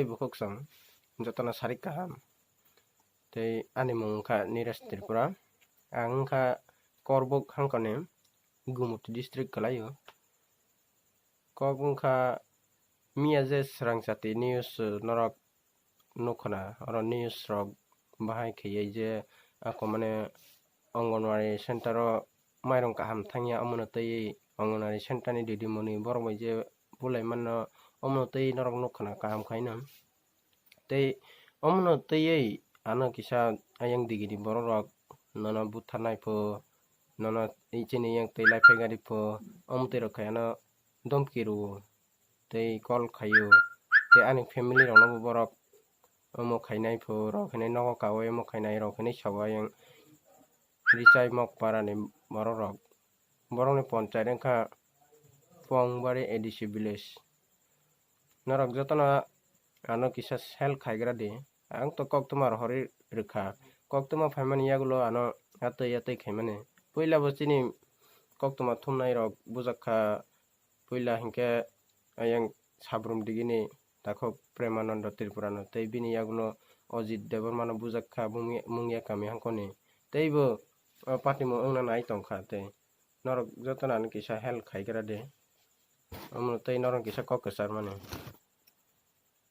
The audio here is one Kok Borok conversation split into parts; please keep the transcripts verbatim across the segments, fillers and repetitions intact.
Bukhuk song jotono sarik kaham. Tei ani mung wngkha Niresh Tripura. Ang wngkha Korbuk hangkani Gumut district kwlaio. Kok wngkha miya je Srangchati news, eh, norok nukhuna, oro news rok bahai khaiwi je ako mane Anganwadi center o mairung kaham thangya, omono twiwi Anganwadi center ni didimoni borok bai je bulai mano, omono twiwi norok nukhuna kaham khaino. Tei omono twiwi ano kisa ayang digini borok rok nono butharnai pho, nono chini yang twi lai phai gari pho, omo twi rok khai ano domki rwo tei call khaio. Tei ani family rokno bo borok omo khainai pho, rok hinwi nogo kawi omo khainai, rok hinwi sawi ayang Richai Mokpara ni borok rok. Borokni ponchai wngkha Pongbari A D C village. Norok jotono ano kisa help khaigra di. Ang to koktwma rohorwi rwkha. Koktwma phaimani yagulo ano atwi atwi khaimani. Puila bo chini koktwma thumnai rok bujakha. Puila hinkhe ayang Sabrum digini takhuk Premanando Tripurano tei bini yagulo Ajit Debbarmano bujakha Mungya, Mungya kami hangkoni. Tei bo o party mung wngna nai tongkha tei norok jotono ano kisa help khaigra di. Omo tei norok kisa kok kwcharmani.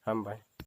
Hambai.